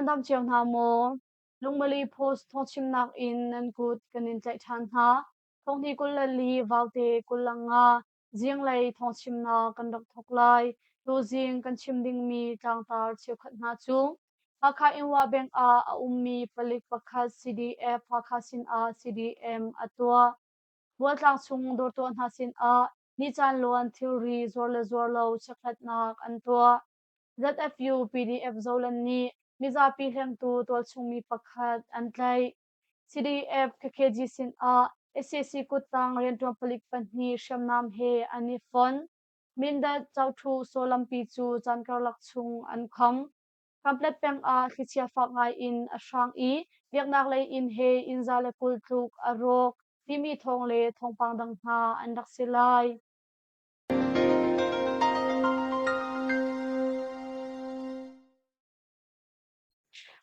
Nan dam cio hna maw? Lungmali Post thawngchimnak in nan kut kan in tlaih ṭhan hna. Thonghni 24 Vaute 25 zinglei thawngchimnak kan rak thawk lai. Tuzing kan chim dingmi tlangtar cheukhat hna cu Hakha Inwa Bank ah a ummi palik pakhat CDF Hakha sinah CDM a tuah. Bualtlang chung dawrtuah hna sinah nicaan luan thilri zuar le zuar lo chekhlatnak an tuah. ZFU PDF Zoland nih mizapi hlengtu tualchungmi pakhat an tlaih. CDF KKG sinah sac kuttang rianṭuan palik pahnih hriamnam he an i fon. Mindat Cothu Sawlampi cu caan karlak chung an kham. Kanpetlet peng ah thlichia fak ngai in a hrang i biaknak lei inn he inn 120 tluk a rawk timi thawng le thawngpang dang hna an rak si lai.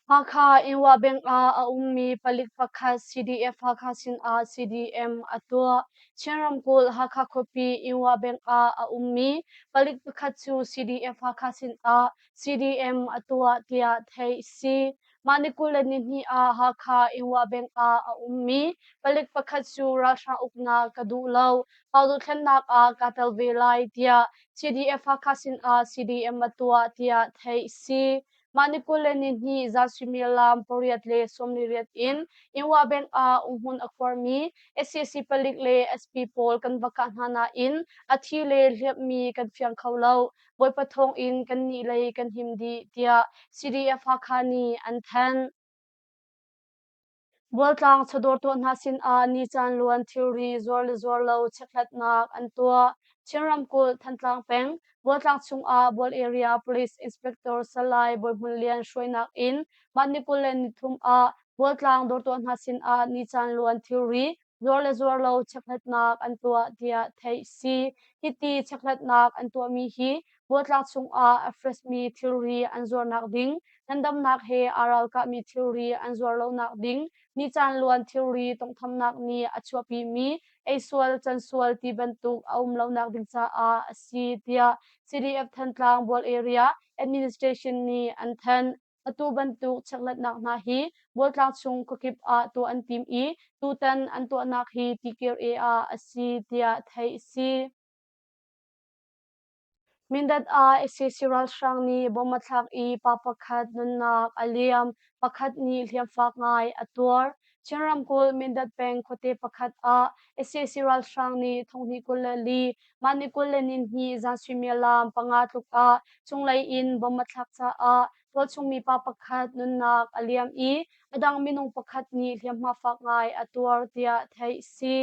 Hakha Inwa Bank ah a ummi palik pakhat CDF Hakha sinah CDM a tuah. Chin ramkulh Hakha khuapi Inwa Bank ah a ummi palik pakhat cu CDF Hakha sinah CDM a tuah tiah theih a si. Mah ni 22 ah Hakha Inwa Bank ah a ummi palik pakhat cu ralhrang uknak ka duh lo, pau dothlennak ah kaa tel ve lai tiah CDF Hakha sinah CDM a tuah tiah theih a si. Mah ni 22 zan suimilam 8:48 in Inwa Bank ah umhmun a khuarmi sac palik le SP pawl kan va kah hna nain a thi le hliamhmi kan fiang kho lo. Bawipa thawng in kannih lei kan him dih tiah CDF Hakha nih an thanh. Bualtlang chawdawr tuah hna sinah nicaan luan thilri zuar le zuar lo chekhlatnak an tuah. Chin ramkulh Thantlang peng Bualtlang chungah Bual Area Police Inspector Salai Bawi Hmun Lian hruainak in mah ni 23 ah Bualtlang dawr tuah hna sinah nicaan luan thilri zuar le zuar lo chekhlatnak an tuah tiah theih a si. Hiti chekhlatnak an tuahmi hi Bualtlang chungah a freshmi thilri an zuarnak ding, ngandamnak he aa ralkahmi thilri an zuar lonak ding, nicaan luan thilri tawnghthamnak nih a chuahpimi eisual cansual ti bantuk a um lonak ding caah a si tiah CDF Thantlang Bual Area Administration nih an thanh. Atu bantuk chekhlatnak hna hi Bualtlang chung khuakip ah tuah an tim i tutan an tuahnak hi Tikir E ah a si tiah theih a si. Mindat ah sac ralhrang nih bomb a thlak i pa pakhat nunnak a liam, pakhat nih hliamfak ngai a tuar. Chin ramkulh Mindat peng khuate pakhat ah sac ralhrang nih thonghnih 24 mah ni 22 zan suimilam panga tluk ah cunglei in bomb a thlak caah tualchung mi pa pakhat nunnak a liam i a dang minung pakhat nih hliamhma fak ngai a tuar tiah theih a si.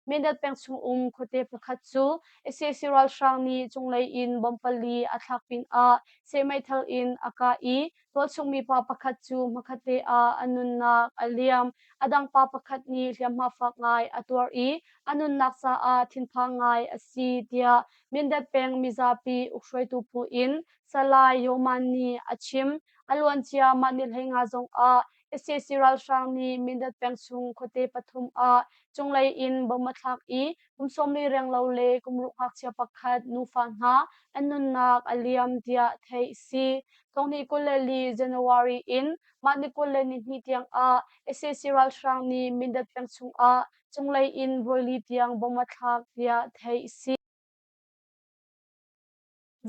Mindat peng chung um khuate pakhat cu sac ralhrang nih cunglei in bomb pali a thlak pinah seh meithal in a kah i tualchung mi pa pakhat cu hmakhatte ah a nunnak a liam. A dang pa pakhat nih hliamhma fak ngai a tuar i a nunnak caah thinphang ngai a si tiah Mindat peng mizapi ukhruaitu phu in Salai Yoman nih a chim. A luancia mah ni 15 zongah sac ralhrang nih Mindat peng chung khuate pathum ah cunglei in bomb a thlak i kum 40 renglo le kum ruk ngakchia pakhat nufa hna an nunnak a liam tiah theih a si. Thonghnih 24 January in mah ni 22 tiang ah sac ralhrang nih Mindat peng chungah cunglei in voili tiang bomb a thlak tiah theih a si.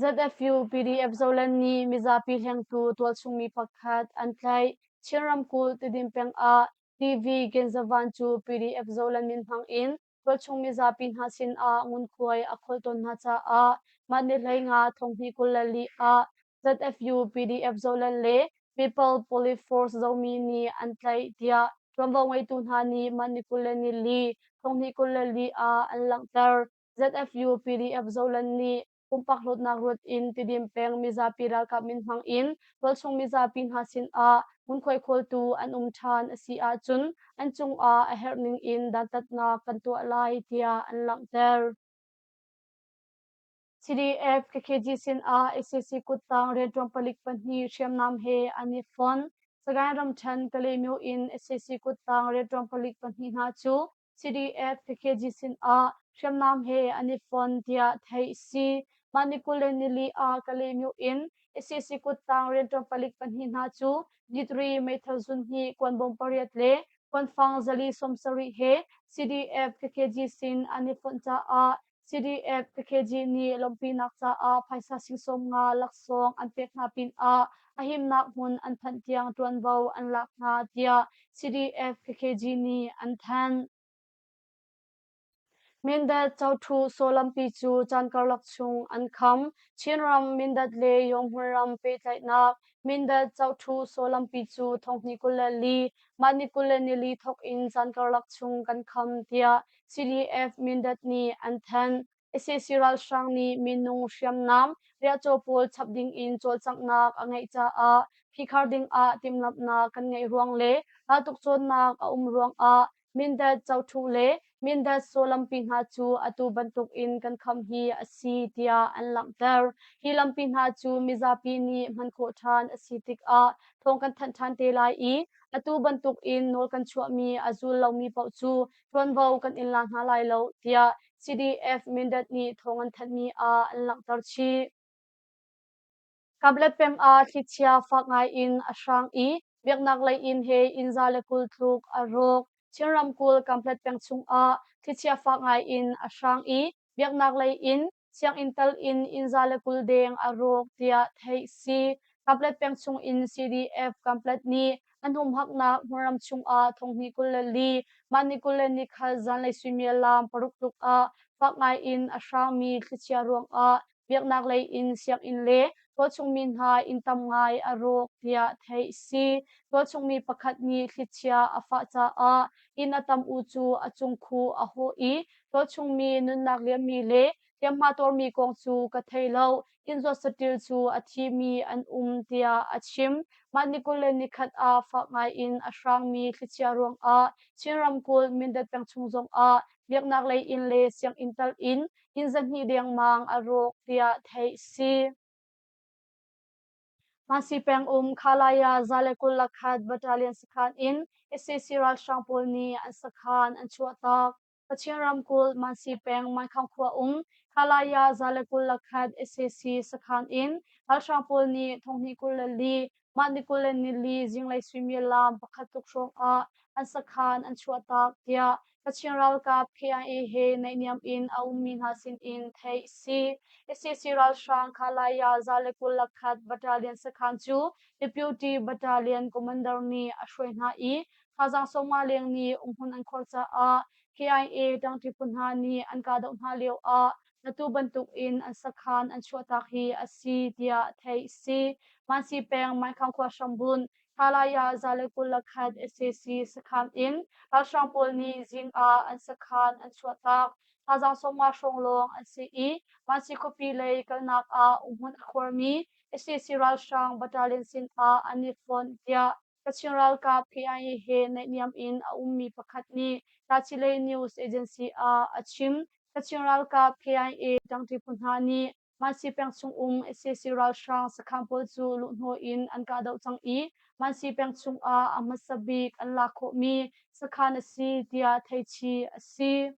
ZFU PDF Zoland nih mizapi hlengtu tualchungmi pakhat an tlaih. Chin ramkulh Tidim peng ah TV Genzavan cu PDF Zoland min hmang in tualchung mizapi hna sin ah ngunkhuai a kholh tawn hna caah mah ni 15 thonghnih 24 ah ZFU PDF Zoland le People Police Force Zomi nih an tlaih tiah ṭuanvo ngeitu hna nih mah ni 24 thonghnih 24 ah an langhter. ZFU PDF Zoland nih pumpak hlawtnak ruat in Tidim peng mizapi ralkap min hmang in tualchung mizapi hna sinah ngunkhuai khawltu an um ṭhan a si ahcun an cungah a herh ning in dantatnak kan tuah lai tiah an langhter. CDF KKG sinah sac kuttang rianṭuan palik pahnih hriamnam he an i fon. Sagaing ramṭhen Kalaymyo in sac kuttang rianṭuan palik pahnih hna cu CDF KKG sinah hriamnam he an i fon tiah theih a si. Mah ni 24 ah Kalaymyo in sac kuttang rianṭuan palik pahnih hna cu Nitri meithal zunhnih kuanbawm pariat le kuanfang 470 he CDF KKG sin an i fonh caah CDF KKG nih lawmhpinak caah phaisa sing 50 laksawng an pek hna pinah a himnak hmun an phanh tiang ṭuanvo an lak hna tiah CDF KKG nih an thanh. Mindat Cothu Sawlampi cu caan karlak chung an kham. Chinram Mindat le Yonghmun ram pehtlaihnak Mindat Cothu Sawlampi cu thonghnih 24 mah ni 24 thawk in caan karlak chung kan kham tiah CDF Mindat nih an thanh. Sac ralhrang nih minung hriamnam riahcaw pawl chap ding in cawlcanghnak a ngeih caah phihkhar ding ah timhlamhnak kan ngeih ruang le raltuk cawnnak a um ruangah Mindat Cothu le Mindat Sawlampi hna cu atu bantuk in kan kham hi a si tiah an langhter. Hi lampi hna cu mizapi nih hman khawh ṭhan a si tikah thawng kan thanh ṭhan te lai i atu bantuk in nawl kan chuahmi a zul lomi paoh cu ṭuanvo kan in la hna lai lo tiah CDF Mindat nih thawng an thanhmi ah an langhter chih. Kablet peng ah thlichia fak ngai in a hrang i biaknak lei inn he inn 120 tluk a rawk. Chin ramkulh Kamplet peng chungah thlichia fak ngai in a hrang i biaknak lei inn, sianginn tal in inn 120 deng a rawk tiah theih si. Kamplet peng chung in CDF Kamplet nih an humhaknak hmunram chungah thonghnih 24 mah ni 24 zanlei suimilam 6 tluk ah fak ngai in a hrangmi thlichia ruangah biaknak lei in sianginn le tualchungmi hna inn tam ngai a rawk tiah theih a si. Tualchungmi pakhat nih thlichia a fah caah inn a tam u cu a cungkhuh a hawh i tualchungmi nunnak liammi le hliamhma tuarmi kong cu ka thei lo. Inn zuat saṭil cu a thimi an um tiah a chim. Mah ni 21 ah fak ngai in a hrangmi thlichia ruangah Chin ramkulh Mindat peng chung zongah biaknak lei inn le sianginn tal in inn 200 dengmang a rawk tiah theih si. Mansi peng um Khalaya 121 Battalion sakhan in sac ralhrang pawl nih an sakhan an chuahtak. Kachin ramkulh Mansi peng Maikhang khua um Khalaya 121 sac sakhan in ralhrang pawl nih thonghnih 24 mah ni 24 zinglei suimilam 1 tluk hrawng ah an sakhan an chuahtak tiah Kachin ralkap KIA he naihniam in a ummi hna sinin theih a si. Sac ralhrang Khalaya 121 Battalion sakhan cu Deputy Battalion Commander nih a hruai hna i thazaang 50 leng nih umhmun an khuar caah KIA ṭangṭi phu hna nih an kahdoh hna lioah atu bantuk in an sakhan an chuahtak hi a si tiah theih a si. Mansi peng Maikhang khua hrambunh Khalaya 121 sac sakhan in ralhrang pawl nih zing ah an sakhan an chuahtak. Thazaang 50 hrawng lawng an si i Mansi khuapi lei kalnak ah umhmun a khuarmi sac ralhrang battalion sin ah an i fonh tiah Kachin ralkap KIA he naihniam in a ummi pakhat nih Tachileik News Agency ah a chim. Kachin ralkap KIA ṭangṭi phu hna nih Mansi peng chung um sac ralhrang sakhan pawl cu luhhnawh in an kahdoh cang i Mansi peng chung ah a hmasa bik an lak khawhmi sakhan a si tiah theihchih a si.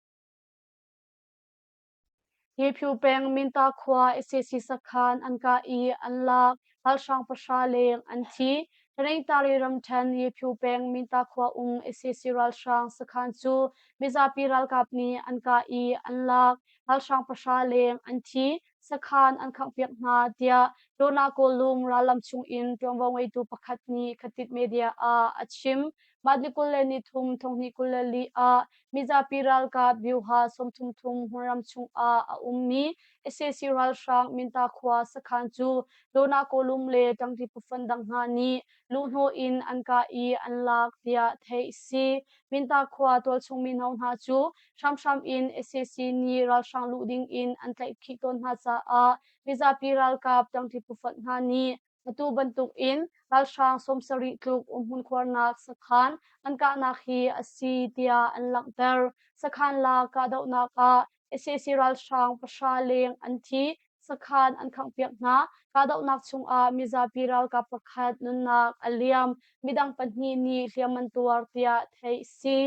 Hiphu peng Minta khua sac sakhan an kah i an lak. Ralhrang 0 leng an thi. Taningtari ramṭhen Yephu peng Minta khua um sac ralhrang sakhan cu mizapi ralkap nih an kah i an lak. Ralhrang 0 leng an thi. Sakhan an khanghpiak hna tiah Tona Kawlung rallam chungin ṭuanvo ngeitu pakhat nih Khatit Media ah a chim. Mah ni 23 thonghnih 24 ah mizapi ralkap Byuha 33 hmunram chungah a ummi sac ralhrang Minta khua sakhan cu Lona Kawlum le ṭangṭi pufan dang hna nih luhhnawh in an kah i an lak tiah theih a si. Minta khua tualchung mino hna cu hramhram in sac nih ralhrang luh ding in an tlaihkhih tawn hna caah mizapi ralkap ṭangṭi pufan hna nih Atu bantukin ralhrang 70 tluk umhmun khuarnak sakhan an kahnak hi a si tiah an langhter. Sakhan la kahdohnak ah sac ralhrang 0 leng an thi, sakhan an khanghpiak hna. Kahdohnak chungah mizapi ralkap pakhat nunnak a liam, midang pahnih nih hliam an tuar tiah theih a si.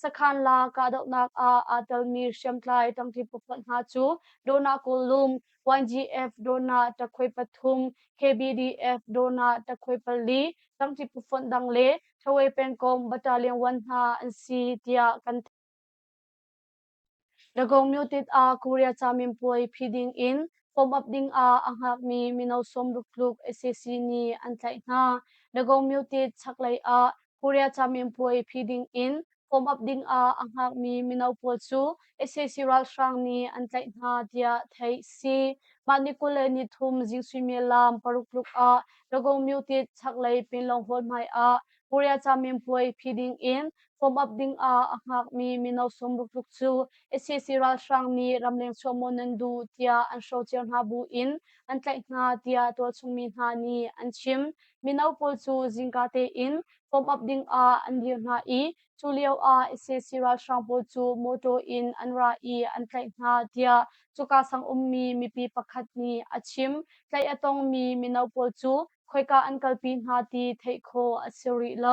Sakhan la kahdohnak ah aa telmi hriamtlai ṭangṭi phufonh hna cu Dona Kawlum, YGF Dona Takhoi pathum, KBDF Dona Takhoi pali, ṭangṭi phufonh dang le Thawei pengkomh Battalion 1 hna an si tiah kan theih. Dagon Myotit ah Korea caminpuai phi ding in form up ding ah a hngakmi mino 60 tluk sac nih an tlaih hna. Dagon Myotit chaklei ah Korea caminpuai phi ding in form up ding ah a hngakmi mino pawl cu sac ralhrang nih an tlaih hna tiah theih si. Mah ni 23 zing suimilam 6 tluk ah Dagon Myotit chaklei Pinlong Hall hmai ah Korea caminpuai phi ding in form up ding ah a hngakmi mino 60 tluk cu sac ralhrang nih ramleng chuah maw nan duh tiah an hrocer hna bu in an tlaih hna tiah tualchung mi hna nih an chim. Mino pawl cu zingka tein form up ding ah an dir hna i cu lio ah sac ralhrang pawl cu motor in an ra i an tlaih hna tiah cuka sang ummi mipi pakhat nih a chim. Tlaih a tongmi mino pawl cu khoika an kalpi hna ti theih khawh a si rih lo.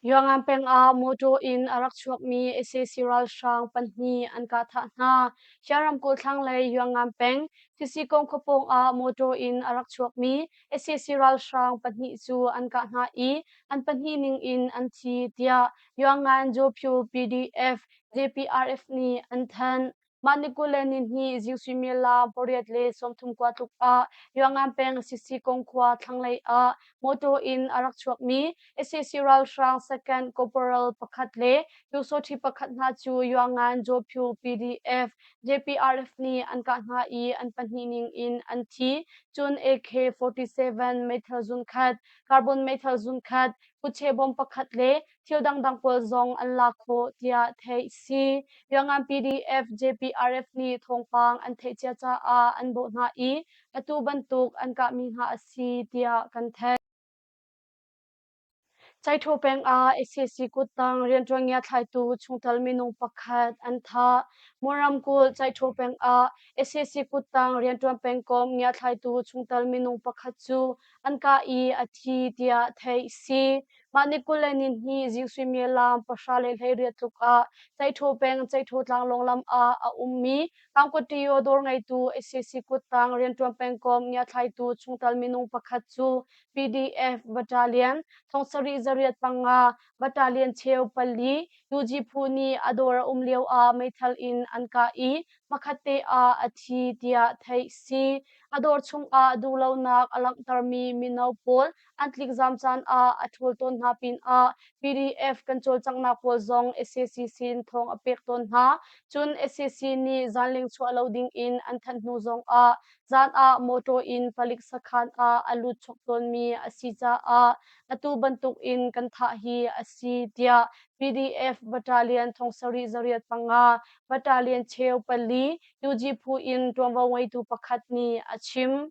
Yuangan peng ah mawṭaw in a rak chuakmi sac ralhrang pahnih an kah thah hna. Shan ramkulh thlanglei Yuangan peng Thisikong khuapawng ah mawṭaw in a rak chuakmi sac ralhrang pahnih cu an kah hna i an pahnih ning in an thi tiah Yuangan Jophu PDF JPRF nih an thanh. Mah ni 22 zing suimilam 8:39 tluk ah Yuangan peng Sisikong khua thlanglei ah mawtaw in a rak chuakmi sac ralhrang second corporal pakhat le Pyusawṭhi pakhat hna cu Yuangan Jawphu PDF JPRF nih an kah hna i an pahnih ning in an thi. Cun AK-47 meithal zunkhat, carbon meithal zunkhat, kutche bom pakhat le thil dangdang pawl zong an lak khawh tiah theih si. Yangon PDF JPRF nih thawngpang an theih cia caah an bawh hna i atu bantuk an kahmi hna a si tiah kan theih. Caithaw peng ah sac kuttang rianṭuan ngiathlaitu chungtel minung pakhat an thah. Mon ramkulh Caithaw peng ah sac kuttang rianṭuan pengkomh ngiathlaitu chungtel minung pakhat cu an kah i a thi tiah theih si. Mah ni 22 zing suimilam 10:18 tluk ah Caithaw peng Caithaw tlanglawng lam ah a ummi Kangkawṭio dawr ngeitu sac kuttang rianṭuan pengkomh ngiathlaitu chungtel minung pakhat cu PDF Battalion 7805 Battalion cheu pali UG phu nih a dawr a um lio ah meithal in an kah i hmakhatte ah a thi tiah theih si. A dawr chungah duhlonak a langhtermi mino pawl an tlikzam caan ah a ṭhawl tawn hna pinah PDF kan cawlcanghnak pawl zong sac sin thawng a pek tawn hna. Cun sac nih zanleng chuah lo dingin an thanh hnu zongah zan ah mawṭaw in palik sakhan ah a lut chok tawnmi a si caah atu bantukin kan thah hi a si tiah PDF Battalion 7805 Battalion cheu pali UG phu in ṭuanvo ngeitu pakhat nih a chim.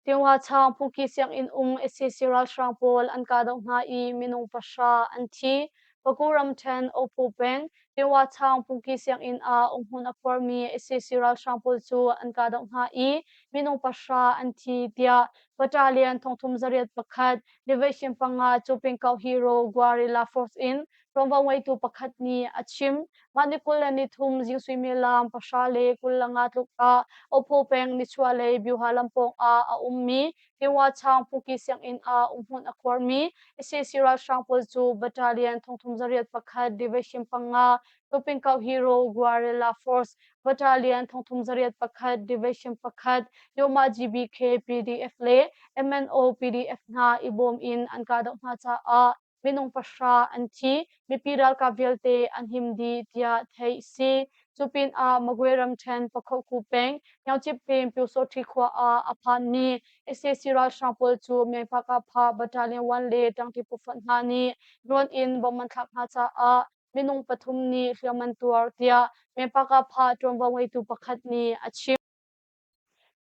Tiwachang Phungki sianginn um sac ralhrang pawl an kahdoh hna i minung pahra an thi. Paku ramṭhen Ophu peng Tiwachang Phungki sianginn ah umhmun a khuarmi sac ralhrang pawl cu an kahdoh hna i minung pahra an thi tiah Battalion 3801 Division 5 Cupingkauh Hero Guerrilla Force in ṭuanvo ngeitu pakhat nih a chim. Mah ni 23 zing suimilam 10:25 tluk ah Opho peng nichuahlei Byuha lam pawng ah a ummi Tinwachang Puki sianginn ah umhmun a khuarmi sac ralhrang pawl cu Battalion 3801 Division 5 Tupingkauh Hero Guerrilla Force Battalion 3801 Division 1 Yoma GBK PDF le MNO PDF hna i bawm in an kahdoh hna caah minung pahra an thi, mipi ralkap vialte an him dih tiah theih si. Cu pinah Magwe ramṭhen Pakhoku peng Hniangcip peng Pyusawṭhi khua ah a phanmi sac ralhrang pawl cu Myanpakapha Battalion 1 le ṭangṭi phufonh hna nih drone in bomb an thlak hna caah minung pathum nih hliam an tuar tiah Myanpakapha ṭuanvo ngeitu pakhat nih a chim.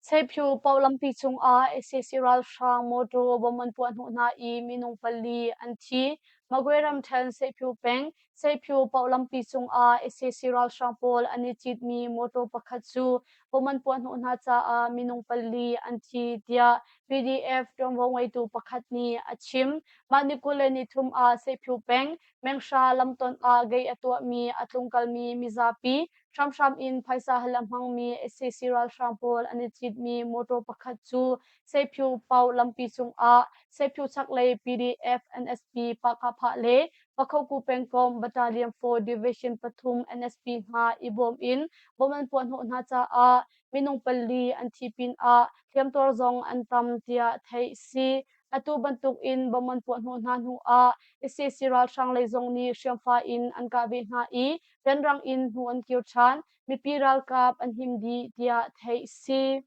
Seiphu Pau lampi cungah sac ralhrang mawṭaw bomb an puah hnawh hna i minung pali an thi. Magwe ramṭhen Seihpyu peng Seihpyu Pauh lampi cungah sac ralhrang pawl an i citmi mawṭaw pakhat cu bom an puahhnawh hna caah minung pali an thi tiah PDF ṭuanvo ngeitu pakhat nih a chim. Mah ni 23 ah Seihpyu peng Menghra lamton ah gei a tuahmi a tlungkalmi mizapi hramhram in phaisa hal a hmangmi sac ralhrang pawl an i citmi mawṭaw pakhat cu Seipyu Pau lampi cungah Seipyu chaklei PDF NSP Pahkahphah le Pakhoku pengkomh Battalion 4 Division pathum NSP hna i bawm in bom an puahhnawh hna caah minung pali an thi pinah hliamtuar zong an tam tiah theih si. Atu bantuk in bom an puahhnawh hna hnu ah sac ralhrang lei zong nih hriamfai in an kah ve hna i rianrang in hnu an kir ṭhan. Mipi ralkap an him dih tiah theih si.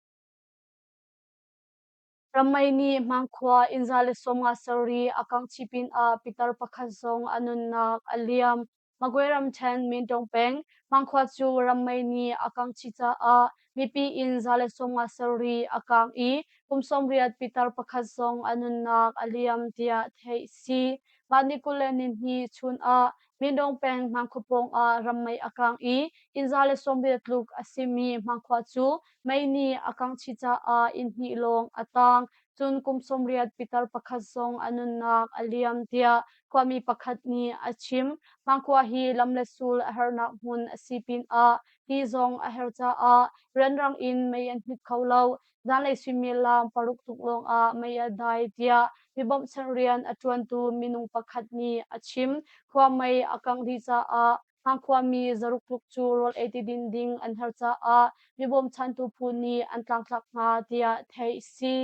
Rammei nih Hmangkhua inn 157 a kangh chih pinah pitar pakhat zong a nunnak a liam. Magwe ramṭhen Mintong peng Hmangkhua cu rammei nih a kangh chih caah mipi inn 157 a kaang i kum 80 pitar pakhat zong a nunnak a liam tiah theih a si. Mah ni 22 chun ah Mindong peng Hmangkhua pawng ah rammei a kaang i inn 180 tluk a simi Hmangkhua cu Mei nih a kangh chih caah inn hnih lawng a tang. Cun kum 80 pitar pakhat zong a nunnak a liam tiah khuami pakhat nih a chim. Hmangkhua hi lam le sul a hernak hmun a si pinah ti zong a her caah rianrang in mei an hmit kho lo. Zanlei suimilam paruk tluk lawngah mei a dai tiah mi bawmhchanh rian a ṭuantu minung pakhat nih a chim. Khua mei a kangh dih caah Hngangkhuami zaruk tluk cu rawl ei ti din ding an har caah mi bawmchantu phu nih an tlangtlak hna tiah theih a si.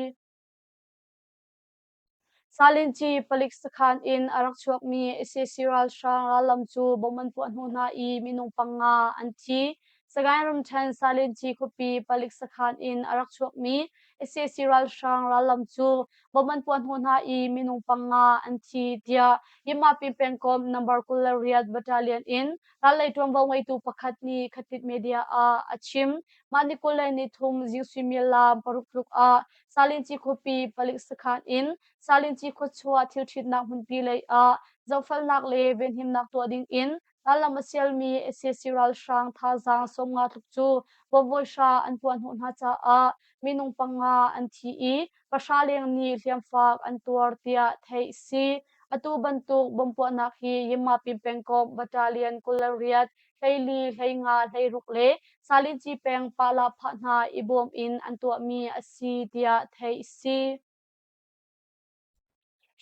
Salinci palik sakhan in a rak chuakmi sac ralhrang rallam cu bom an puah hnu hna i minung panga an thi. Sagaing ramṭhen Salinci khuapi palik sakhan in a rak chuakmi sac ralhrang rallam cu bom an puah hnu hna i minung panga an thi tiah Yimapin pengkomh number 28 battalion in rallei ṭuanvo ngeitu pakhat nih Khatit media ah a chim. Mah ni 23 zing suimilam paruk tluk ah Salinci khuapi palik sakhan in Salinci khuachuah thilṭhitnak hmunpi lei ah zohfelnak le venhimnak tuah ding in rallam a sialmi sac ralhrang thazaang 50 tluk cu bawmvawi hra an puah hnawh hna caah minung panga an thi i pahra leng nih hliamfak an tuar tiah theih a si. Atu bantuk bomb puahnak hi Yimapin pengkomh Battalion 28, 14, 15, 16 le Salinci peng Pala phah hna i bawm in an tuahmi a si tiah theih a si.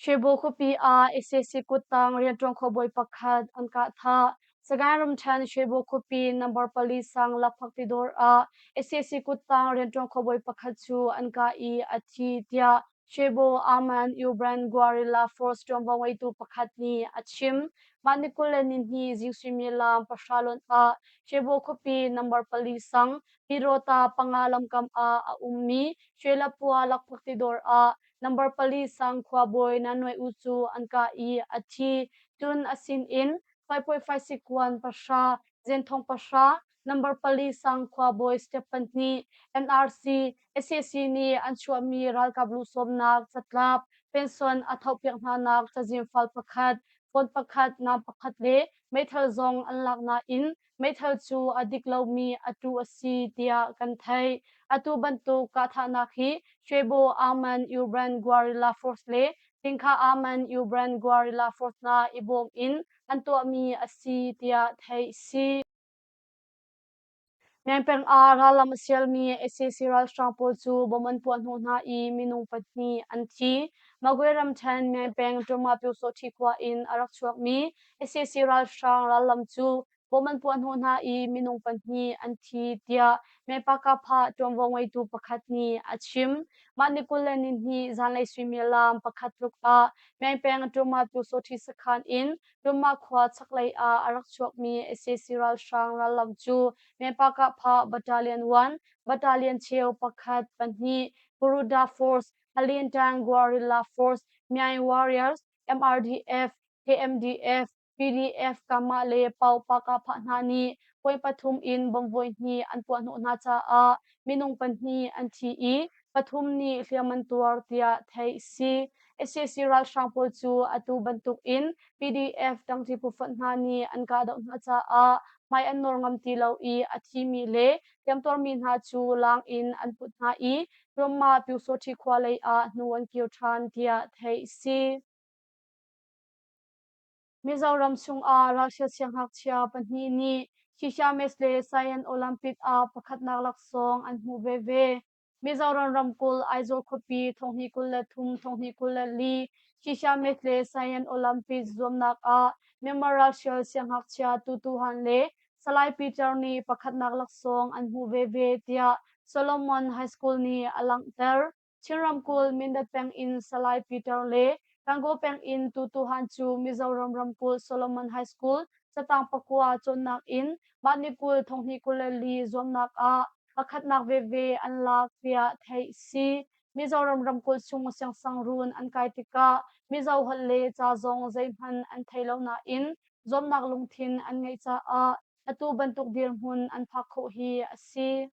Shwebo khuapi ah sac kuttang rianṭuan khuabawi pakhat an kah thah. Sagaing ramṭhen Shwebo khuapi number pali sang lakphakti dawr ah sac kuttang rianṭuan khuabawi pakhat cu an kah i a thi tiah Shwebo Aman Ubran Guerrilla Force ṭuanvo ngeitu pakhat nih a chim. Mah ni 22 zing suimilam pahra lonh ah Shwebo khuapi number pali sang Pyidawta panga lamkam ah a ummi Shwelapua lakphakti dawr ah Number pali sang khuabawi Nanwe U cu an kah i a thi. Cun a sinin 5.56 kuan pahra, zenthong pahra, number pali sang khuabawi step pahnih, NRC, sac nih an chuahmi ralkap lu sawmnak catlap, pension a thohpiak hnanak cazin fal pakhat, phone pakhat, nam pakhat le meithal zong an lak nain meithal cu a dik lomi atu a si tiah kan theih. Atu bantuk kahthahnak hi Shwebo Aman Urban Guerrilla Force le Tingkha Aman Urban Guerrilla Force hna i bawm in an tuahmi a si tiah theih a si. Mengpeng ah rallam a sialmi sac ralhrang pawl cu bom an puah hnawh hna i minung pahnih an thi. Magwe ramṭhen Mengpeng Ṭuma Pyusawhṭhi khua in a rak chuakmi sac ralhrang rallam cu bom an puah hnawh hna i minung pahnih an thi tiah Mepakapha ṭuanvo ngeitu pakhat nih a chim. Mah ni 22 zanlei suimilam pakhat tluk ah Mengpeng Ṭuma Pyusawhṭhi sakhan in Ṭuma khua chaklei ah a rak chuakmi sac ralhrang rallam cu Mepakapha Battalion 1, Battalion cheu pakhat pahnih, Garuda Force, Alintang Guerrilla Force, Myaing Warriors, MRDF, KMDF, PDF Kamah le Pau Paka-phah hna nih point pathum in bomb voihnih an puahhnawh hna caah minung pahnih an thi i pathum nih hliam an tuar tiah theih a si. Sac ralhrang pawl cu atu bantuk in PDF ṭangṭi phufonh hna nih an kahdoh hna caah hmai an nawr ngam ti lo i a thimi le hliamtuarmi hna cu laang in an put hna i Myanmar Pyusawṭhi khua lei ah hnu an kir ṭhan tiah theih a si. Mizoram chungah ralhrial siangngakchia pahnih nih Shisha-Mes le Science Olympic ah pakhatnak laksawng an hmuh veve. Mizoram ramkulh Aizawl khuapi thonghnih 23 thonghnih 24 Shisha-Mes le Science Olympic zuamnak ah Myanmar ralhrial siangngakchia Tutu Han le Salai Peter nih pakhatnak laksawng an hmuh veve tiah Solomon High School nih a langhter. Chin ramkulh Mindat peng in Salai Peter le Gangaw peng in Tutu Han cu Mizoram ramkulh Solomon High School catang pakua cawnnak in mah ni 20 thonghnih 24 zuamnak ah pakhatnak veve an lak tiah theih a si. Mizoram ramkulh chung siangsangruun an kai tikah Mizo holh le ca zong zeihmanh an thei lo nain zuamnak lungthin an ngeih caah atu bantuk dirhmun an phak khawh hi a si.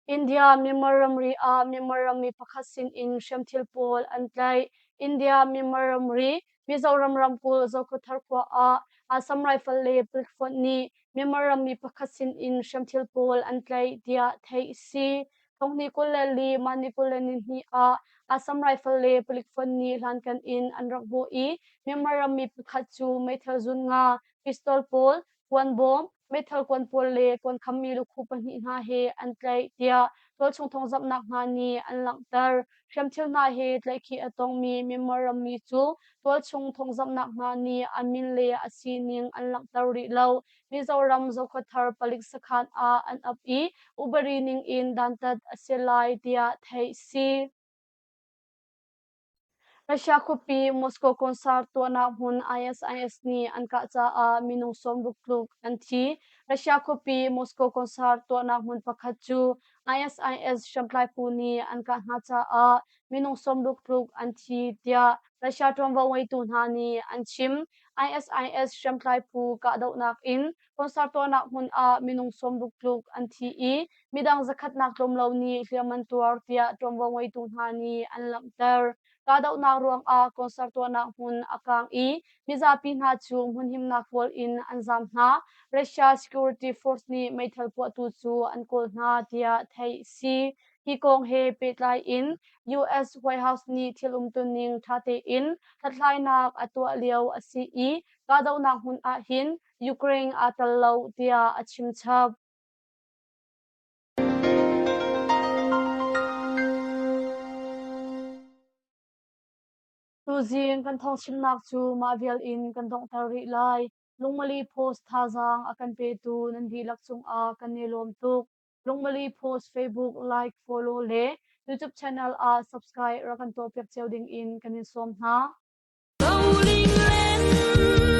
India Myanmar ramri ah Myanmar rammi pakhat sinin hriamthil pawl an tlaih. India Myanmar ramri Mizoram ramkulh Zokhawthar khua ah Assam Rifle le palik fonh nih Myanmar rammi pakhat sinin hriamthil pawl an tlaih tiah theih a si. Thonghnih 24 mah ni 22 ah Assam Rifle le palik fonh nih hlankan in an rak bawh i Myanmar rammi pakhat cu meithal zun nga, pistol pawl, kuanbawm, meithal kuan pawl le kuan khammi lukhu pahnih hna he an tlaih tiah tualchung thawngzamhnak hna nih an langhter. Hriamthil hna he tlaihkhih a tongmi Myanmar rammi cu tualchung thawngzamhnak hna nih a min le a sining an langhter rih lo. Mizoram Zokhawthar palik sakhan ah an ap i upadi ning in dantat a si lai tiah theih a si. Russia khuapi Moscow concert tuahnak hmun ISIS nih an kah caah minung 60 tluk an thi. Russia khuapi Moscow concert tuahnak hmun pakhat cu ISIS hriamtlai phu nih an kah hna caah minung 60 tluk an thi tiah Russia ṭuanvo ngeitu hna nih an chim. ISIS hriamtlai phu kahdohnak in concert tuahnak hmun ah minung 60 tluk an thi i midang zakhatnak tlawm lo nih hliam an tuar tiah ṭuanvo ngeitu hna nih an langhter. Kahdohnak ruangah concert tuahnak hmun a kaang i mizapi hna cu hmunhimnak kawl in an zaam hna. Russia Security Force nih meithal puahtu cu an kawl hna tiah theih a si. Hi kong he pehtlai in US White House nih thil umtuning ṭha tein hlathlainak a tuah lio a si i kahdohnak hmun ah hin Ukraine aa tel lo tiah a chim chap. Tuzing kan thawngchimnak cu mah vial in kan donghter rih lai. Lungmali Post thazaang a kan petu nan dihlak cungah kan i lawm tuk. Lungmali Post Facebook like, follow le YouTube channel ah subscribe rak kan tuahpiak cio ding in kan in sawm hna. Roling len.